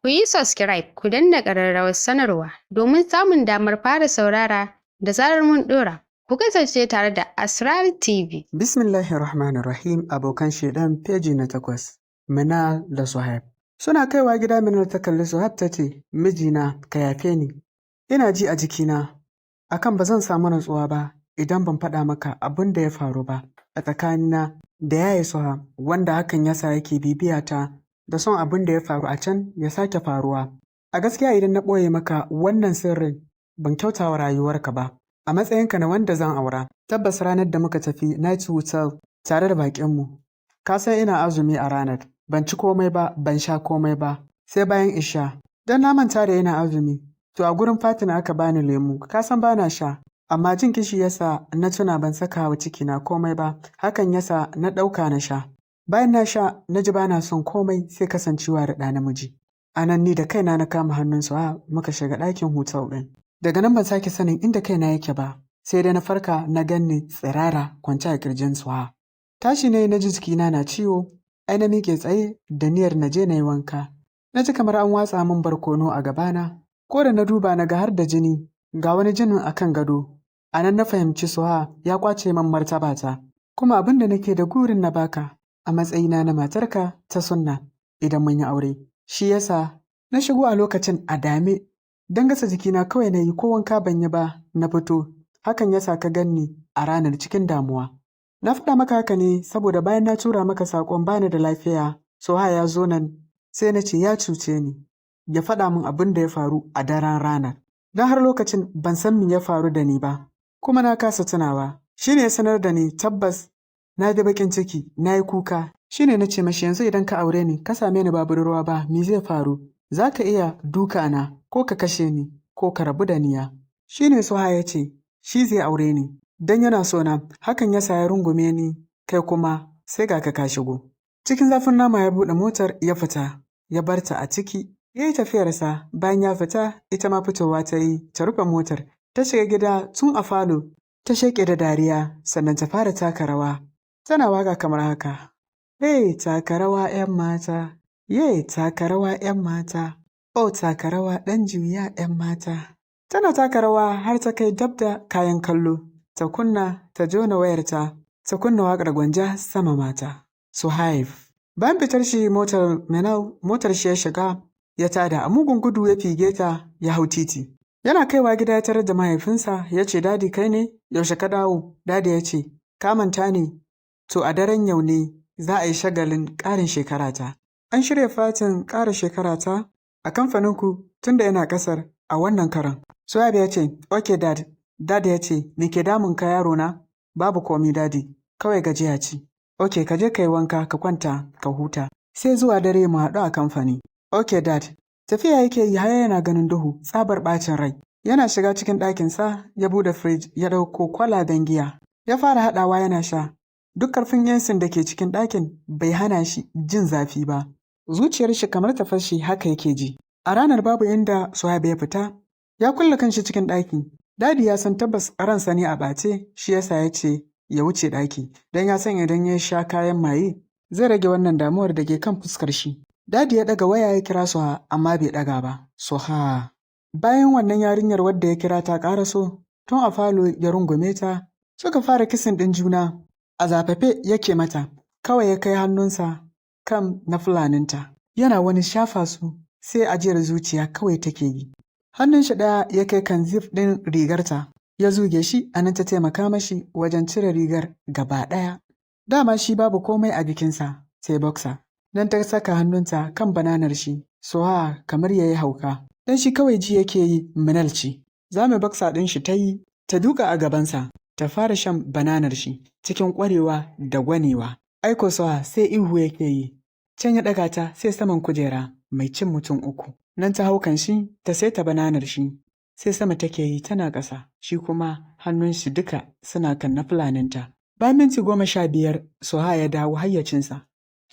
Ku yi subscribe, ku danna ƙararrawar sanarwa domin samun damar fara saurara da zarar mun ɗora. Ku kasance tare da Asrar TV. Bismillahirrahmanirrahim. Abokan Shaidan, feji na 8. Minal da Suhaib. Suna kaiwa gida, Minal ta kalli Suhaib ta ce, "Mijina, ka yafe ni. Ina ji a jikina akan ba zan samu natsuwa ba idan ban faɗa maka abin da ya faru ba a tsakanina da yaya Suha, wanda hakan yasa yake bibiya ta da son abin da ya faru a can ya sake faruwa. A gaskiya, idan na ɓoye maka wannan sirrin, ban kyauta wa rayuwarka ba a matsayinka na wanda zan aura. Tabbas, ranar da muka tafi night hotel tare da baƙinmu, ka san ina azumi a ranar, ban ci komai ba, ban sha komai ba sai bayan isha, don na manta da ina azumi. To, a gurin Fatina aka bani lemu, ka san bana sha, amma jin kishi yasa na tuna ban saka wa cikina komai ba, hakan yasa na ɗauka na sha. Bayan na sha, na ji bana son komai sai kasancewa da ɗa namiji. A nan ni da kaina na kama hannun su muka shiga ɗakin hotel ɗin. Daga nan ban sake sanin inda kaina yake ba, sai dai na farka na ganni tsirara kwance a kirjin Suha. Tashi ne na ji jikina na ciwo, ai na miƙe tsaye da niyyar na je na yi wanka. Na ji kamar an watsa min barkono a gabana, ko da na duba na ga har da jini, ga wani jinin a kan gado. A nan na fahimci Suha ya kwace min martabata, kuma abin da nake da gurin na baka a matsayina na matarka ta sunna idan mun yi aure. Shi yasa na shigo a lokacin a dame, don gasa jikina kawai na yi, ko wanka ban yi ba na fito, hakan yasa ka ganni a ranar cikin damuwa. Na faɗa maka haka ne saboda bayan na tura maka saƙon bani da lafiya, Soha ya zo nan, sai na ce ya cuce ni, ya faɗa min abin da ya faru a daren ranar. Don har lokacin ban san me ya faru da ni ba, kuma na kasa tunawa. Shi ne ya sanar da ni. Tabbas na ji baƙin ciki, na yi kuka. Shi ne na ce mashi, yanzu idan ka aure ni, ka same ni ba budurwa ba, me zai faru? Za ka iya duka na, ko ka kashe ni, ko ka rabu da niya. Shi ne Soha ya ce shi zai aure ni, don yana so na, hakan ya sa ya rungume ni, kai kuma sai ga ka shigo. Cikin zafin nama ya buɗe motar ya fita, ya bar ta a ciki, ya yi tafiyarsa. Bayan ya fita, ita ma fitowa ta yi ta rufe motar, ta shiga gida. Tun a falo ta sheƙe da dariya, sannan ta fara taka rawa. Tana waka kamar haka: "Hey, taka rawa 'yan mata, ye taka rawa 'yan mata, oh taka rawa ɗan juya 'yan mata." Tana taka rawa har ta kai dab da kayan kallo, ta kunna, ta jona wayarta, ta kunna waƙar Gwanja "Sama Mata". Suhaib. Bayan fitar shi motar Minal, motar shi ya shiga, ya tada, a mugun gudu ya fige ta, ya hau titi. Yana kaiwa gida ya tarar da mahaifinsa, ya ce, "Daddy, kai ne? Yaushe ka dawo?" Daddy ya ce, "Ka manta ne? To, a daren yau ne za a yi shagalin ƙarin shekarata. An shirya fatin ƙara shekarata a kamfaninku tunda yana ƙasar a wannan karan." Suhaib ya ce, "Ok, Dad." Dad ya ce, "Me ke damun ka, yaro na?" "Babu komi, Daddy, kawai gajiya ce." "Ok, ka je ka yi wanka, ka kwanta ka huta. Sai zuwa dare mu haɗu a kamfani." "Ok, Dad." Tafiya yake yi har yana ganin duhu, tsabar ɓacin rai. Yana shiga cikin ɗakinsa ya buɗe firij, ya ɗauko kwalaben giya. Ya fara haɗawa yana sha. Duk ƙarfin ACn da ke cikin ɗakin bai hana shi jin zafi ba. Zuciyar shi kamar ta fashe, haka yake ji. A ranar babu inda Suhaib ya fita, ya kulle kanshi cikin ɗaki. Daddy ya san tabbas ransa ne a ɓace, shi yasa ya ce ya wuce ɗaki, don ya san idan ya sha kayan maye zai rage wannan damuwar da ke kan fuskar shi. Daddy ya ɗaga waya ya kira Suha, amma bai ɗaga ba. Suha. Bayan wannan yarinyar wadda ya kira ta ƙaraso, tun a falo ya rungume ta, suka fara kissing ɗin juna. A zafafe yake mata, kawai ya kai hannunsa kan na fulaninta. Yana wani shafa su, sai ajiyar zuciya kawai take yi. Hannun shi ɗaya ya kai kan zip ɗin rigarta, ya zuge shi, a nan ta taimaka mashi wajen cire rigar gaba ɗaya. Dama shi babu komai a jikinsa sai boxer. Nan ta saka hannunta kan bananar shi, Soha kamar ya yi hauka. Dan shi kawai ji yake yi Minal ce. Zame boxer ɗin shi ta yi, ta duka a gabansa, ta fara shan bananar shi cikin ƙwarewa da gwanewa. Aiko Soha sai ihu yake yi. Can ya ɗaga ta sai saman kujera mai cin mutum uku. Nan ta hau kan shi, ta saita bananar shi. Sai sama take yi tana ƙasa, shi kuma hannun shi duka suna kan na fulaninta. Bayan minti 15, Soha ya dawo hayyacinsa.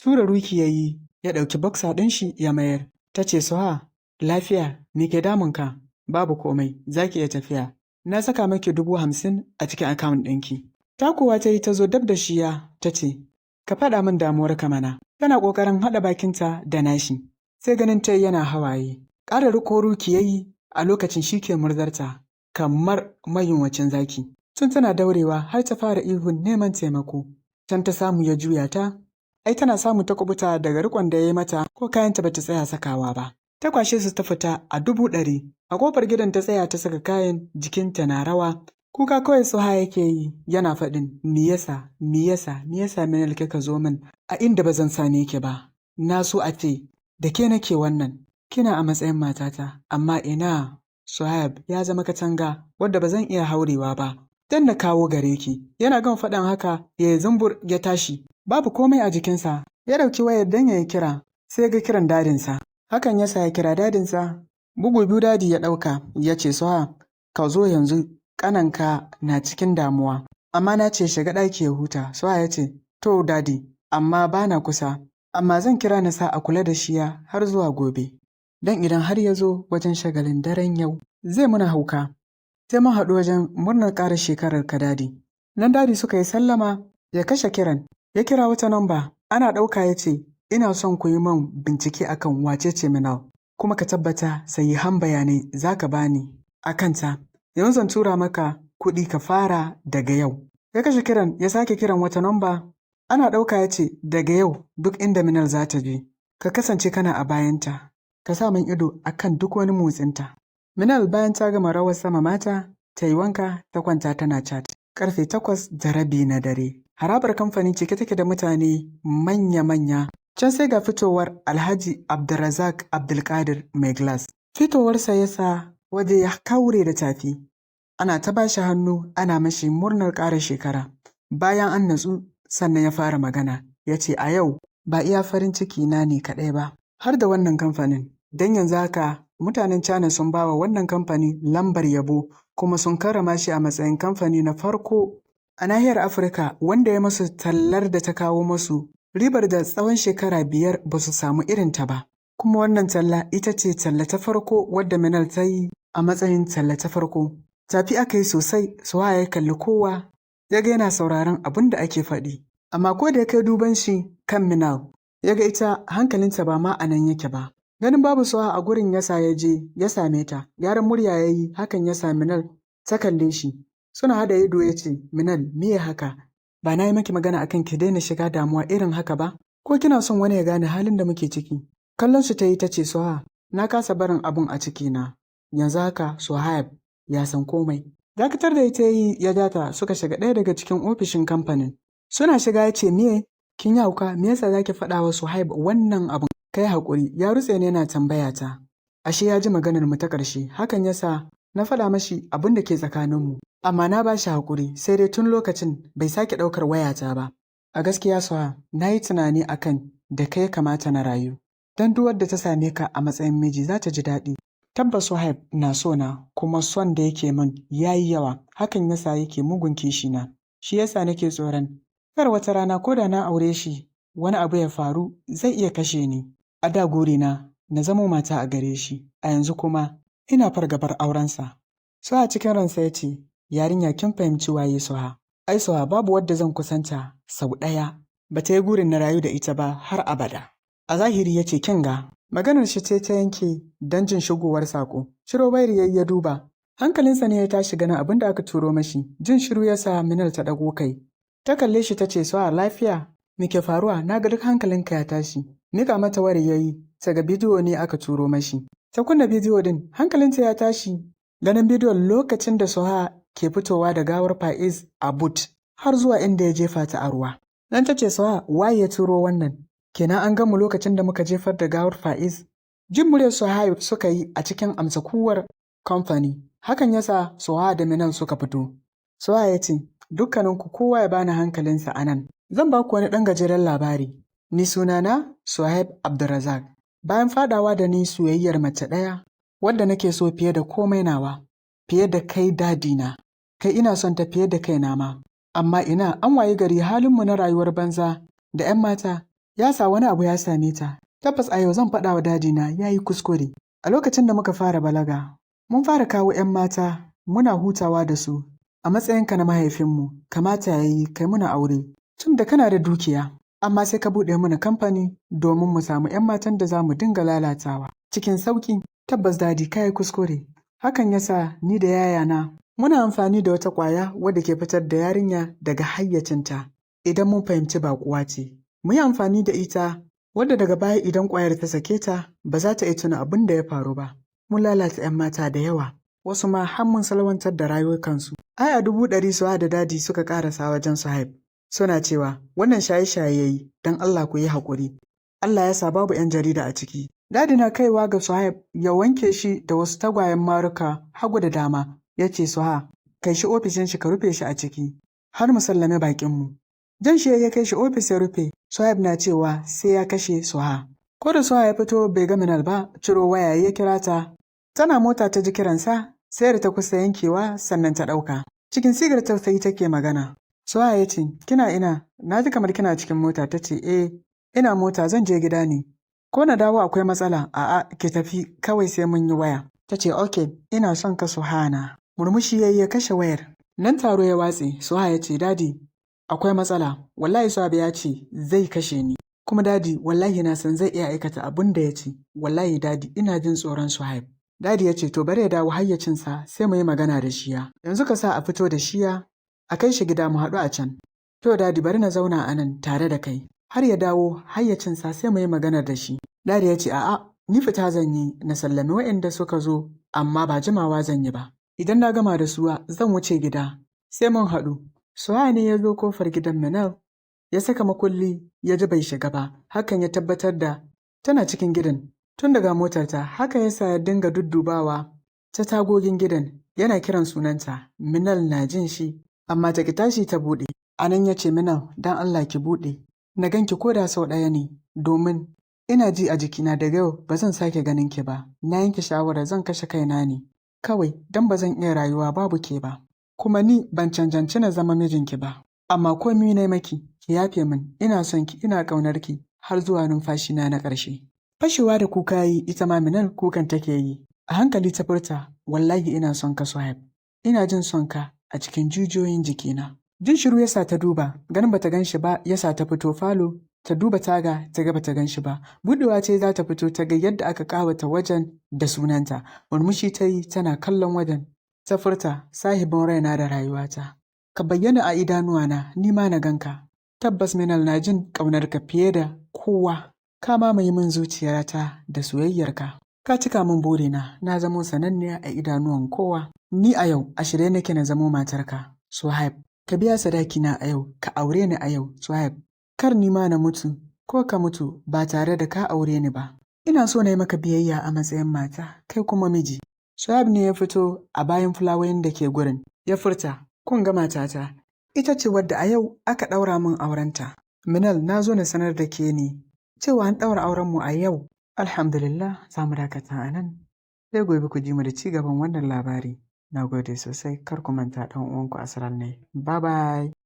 Tura Ruki ya yi, ya ɗauki boxer ɗin shi ya mayar. Ta ce, "Soha, lafiya, me ke damunka?" "Babu komai, za ki iya tafiya. Na saka maki 50,000 a cikin account ɗinki." Takowa ta yi ta zo dab da shiya, ta ce, "Ka faɗa min damuwarka mana." Tana ƙoƙarin haɗa bakinta da nashi. Sai ganin ta yana hawaye. Ƙara riƙo Ruki ya yi a lokacin shi ke murzarta kamar mayunwacin zaki. Tun tana daurewa har ta fara ihun neman taimako. Can ta samu ya juya ta. Ai tana samu ta kubuta daga riƙon da ya yi mata, ko kayanta bata tsaya sakawa ba. Ta kwashe su ta fita a 100,000. A ƙofar gidan ta tsaya ta saka kayan, jikinta na rawa. Kuka kawai Suha yake yi yana faɗin, me yasa, me yasa, me yasa Minal kika zo min a inda ba zan same ki ba. Na so a ce da ke nake wannan, kina a matsayin matata, amma ina Suhaib ya zama katanga wadda ba zan iya haurewa ba. Dan na kawo gare ki. Yana gama faɗin haka ya zumbur ya tashi. Babu komai a jikinsa. Ya ɗauki wayar don ya yi kira, sai ga kiran dadinsa. Hakan ya sa ya kira dadinsa. Bugu biyu dadi ya ɗauka, ya ce Suha, ka zo yanzu, ƙananka na cikin damuwa. Amma na ce shiga ɗaki ya huta. Suha ya ce, to dadi, amma ba na kusa. Amma zan kira na sa a kula da shiya har zuwa gobe. Don idan har ya zo wajen shagalin daren yau, zai muna hauka. Sai mun haɗu wajen murnar ƙara shekarar ka dadi. Nan dadi suka yi sallama, ya kashe kiran. Ya kira wata namba, ana ɗauka ya ce, ina son ku yi min bincike akan wace ce Minal, kuma ka tabbata sahihan bayanai za ka bani a kanta. Yanzu zan tura maka kuɗi ka fara daga yau. Ya kashe kiran, ya sake kiran wata namba, ana ɗauka ya ce, daga yau duk inda Minal za ta je, ka kasance kana a bayanta, ka sa min ido akan duk wani motsinta. Minal bayan ta gama rawar sama mata, ta yi wanka, ta kwanta tana chat. 8:30 na dare. Harabar kamfani cike take da mutane manya-manya. Can sai ga fitowar Alhaji Abdulrazak Abdulkadir mai glass. Fitowarsa ya sa waje ya kaure da tafi. Ana ta ba shi hannu ana mashi murnar ƙara shekara. Bayan an natsu sannan ya fara magana. Ya ce a yau ba iya farin ciki na ne kaɗai ba, har da wannan kamfanin. Don yanzu haka mutanen China sun ba wa wannan kamfani lambar yabo kuma sun karrama shi a matsayin kamfani na farko a nahiyar Afirka wanda ya masu tallar da ta kawo masu ribar da tsawon shekara 5 ba su samu irinta ba. Kuma wannan talla ita ce talla ta farko wadda Minal ta yi a matsayin talla ta farko. Tafi aka yi sosai, Suha ya kalli kowa, ya ga yana sauraron abin da ake faɗi. Amma ko da ya kai duban shi kan Minal, ya ga ita hankalinta ba ma a nan yake ba. Ganin babu Suha a gurin yasa ya je ya same ta, gyaran murya ya yi, hakan ya sa Minal ta kalle shi. Suna hada ido ya ce, Minal, me haka? Ba na yi maki magana akan ki daina shiga damuwa irin haka ba? Ko kina son wani ya gane halin da muke ciki? Kallon su ta yi ta ce, Suha, na kasa barin abun a cikina. Yanzu haka Suhaib ya san komai. Dakatar da ita yi ya data suka shiga ɗaya daga cikin ofishin kamfanin. Suna shiga ya ce, miye? Kin yi hauka, me yasa zaki faɗa wa Suhaib wannan abun? Kai haƙuri, ya rutse ne yana tambaya ta. Ashe ya ji maganar mu ta ƙarshe, hakan ya sa na faɗa mashi abin da ke tsakaninmu. Amma na ba shi haƙuri, sai dai tun lokacin bai sake ɗaukar wayata ba. A gaskiya Suha, na yi tunani akan da kai kamata na rayu. Don duk wadda ta same ka a matsayin miji za ta ji daɗi. Tabbas Suhaib na so na, kuma son da yake min ya yi yawa, hakan yasa yake mugun kishi na. Shi yasa nake tsoron kar wata rana ko da na aure shi wani abu ya faru zai iya kashe ni. A da gurina na zamo mata a gare shi, a yanzu kuma ina fargabar aurensa. Suha cikin ransa ya ce, yarinya kin fahimci waye Suha. Ai Suha babu wadda zan kusanta sau ɗaya, ba ta yi gurin na rayu da ita ba har abada. A zahiri ya ce kin ga. Maganar shi ce ta yanke don jin shigowar saƙo. Ciro bayar yayi ya duba. Hankalinsa ne ya tashi ganin abin da aka turo mashi. Jin shiru ya sa Minal ta ɗago kai. Ta kalle shi ta ce Suha lafiya? Me ke faruwa? Na ga duk hankalinka ya tashi. Mika mata wayar yayi, ta ga bidiyo ne aka turo mashi. Ta kunna bidiyo din, hankalinta ya tashi. Ganin bidiyon lokacin da Suha ke fitowa da gawar Faiz a but har zuwa inda ya jefa ta a ruwa. Nan ta ce Suha waye ya turo wannan? Kenan an gamu lokacin da muka jefar da gawar Faiz. Jin muryar Suhaib suka yi a cikin amsa kuwar kamfani. Hakan ya sa Suha da Minal suka fito. Suha ya ce, dukkaninku kowa ya bani hankalinsa a nan. Zan ba ku wani ɗan gajeren labari. Ni sunana Suhaib Abdulrazak. Bayan fadawa da ni soyayyar mace ɗaya, wadda nake so fiye da komai nawa, fiye da kai dadina, kai ina son ta fiye da kaina ma. Amma ina an wayi gari halinmu na rayuwar banza da 'yan mata ya sa wani abu ya same ta. Tabbas a yau zan faɗa wa dadina ya yi kuskure. A lokacin da muka fara balaga, mun fara kawo 'yan mata muna hutawa da su. A matsayinka na mahaifinmu, kamata ya yi kai muna aure, tun da kana da dukiya. Amma sai ka buɗe mana kamfani domin mu samu 'yan matan da za mu dinga lalatawa cikin sauƙi. Tabbas Daddy ka yi kuskure. Hakan ya sa ni da yayana muna amfani da wata ƙwaya wadda ke fitar da yarinya daga hayyacinta idan mun fahimci baƙuwa ce. Mu yi amfani da ita wadda daga baya idan ƙwayar ta sake ta ba za ta iya tuna abin da ya faru ba. Mun lalata 'yan mata da yawa, wasu ma har mun salwantar da rayukansu. Ai a 100,000 Suha da Daddy suka ƙarasa wajen Suhaib. Suna cewa wannan shaye-shaye ya yi, don Allah ku yi haƙuri. Allah ya sa babu 'yan jarida a ciki. Daddy na kaiwa ga Suhaib ya wanke shi da wasu tagwayen maruka hagu da dama. Ya ce, Suha, kai shi ofishin shi ka rufe shi a ciki har mu sallame baƙinmu. Jan shi ya kai shi ofis ya rufe. Suhaib na cewa sai ya kashe Suha. Ko da Suha ya fito bai ga Minal ba, ciro waya ya kira ta. Tana mota ta ji kiransa, sai da ta kusa yankewa sannan ta ɗauka. Cikin sigar tausayi take magana. Suha ya ce, kina ina? Na ji kamar kina cikin mota. Ta ce, eh, ina mota, zan je gida ne. Ko na dawo akwai matsala? A'a, ki tafi kawai, sai mun yi waya. Ta ce, ok, ina son ka Suhana. Murmushi ya yi ya kashe wayar. Nan taro ya watse. Suha ya ce, Daddy, akwai matsala. Wallahi Suhaib ya ce zai kashe ni. Kuma Daddy, wallahi na san zai iya aikata abin da ya ce. Wallahi Daddy, ina jin tsoron Suhaib. Daddy ya ce, to bari ya dawo hayyacinsa sai mu yi magana da shiya. Yanzu ka sa a fito da shiya, a kai shi gida, mu haɗu a can. To Daddy, bari na zauna a nan tare da kai. Har ya dawo hayyacinsa sai mu yi magana da shi. Daddy ya ce, a'a, ni fita zan yi na sallami waɗanda suka zo, amma ba jimawa zan yi ba. Idan na gama da suwa zan wuce gida, sai mun haɗu. Suha ne ya zo kofar gidan Minal, ya saka makulli, ya ji bai shiga ba, hakan ya tabbatar da tana cikin gidan. Tun daga motarta, haka ya sa ya dinga duddubawa ta tagogin gidan, yana kiran sunanta. Minal na jin shi, amma ta ki tashi ta buɗe. A nan ya ce, Minal, don Allah ki buɗe. Na ganki ko da sau ɗaya ne, domin ina ji a jikina daga yau ba zan sake ganin ki ba. Na yanke shawarar zan kashe kaina ne kawai don ba zan iya rayuwa babu ke ba. Kuma ni ban cancanci na zama mijinki ba. Amma komi na maki, ki yafe min, ina son ki, ina ƙaunar ki har zuwa numfashina na ƙarshe. Fashewa da kuka yi, ita ma Minal kukan take yi. A hankali ta furta, wallahi ina son ka Suhaib. Ina jin son ka a cikin jijiyoyin jikina. Jin shiru ya sa ta duba, ganin bata gan shi ba ya sa ta fito falo, ta duba taga ta ga bata gan shi ba. Buɗewa ce za ta fito ta ga yadda aka ƙawata wajen da sunanta. Murmushi ta yi tana kallon wajen. Ta furta, sahibin raina da rayuwata. Ka bayyana a idanuwana, ni ma na ganka. Tabbas Minal na jin ƙaunarka fiye da kowa. Ka mamaye min zuciyarta da soyayyarka. Ka cika min burina, na zamo sananniya a idanuwan kowa. Ni a yau a shirye nake na zamo matarka, Suhaib. Ka biya sadakina a yau, ka aure ni a yau, Suhaib. Kar ni ma na mutu, ko ka mutu ba tare da ka aure ni ba. Ina so na yi maka biyayya a matsayin mata, kai kuma miji. Suhaib ne ya fito a bayan fulawoyin da ke gurin. Ya furta, kun ga matata. Ita ce wadda a yau aka ɗaura min aurenta. Minal, na zo na sanar da ke ne cewa an ɗaura aurenmu a yau. Alhamdulillah, za mu dakata a nan. Sai gobe ku ji mu da ci gaban wannan labari. Na gode sosai, kar ku manta, ɗan uwanku Asrar ne. Bye bye.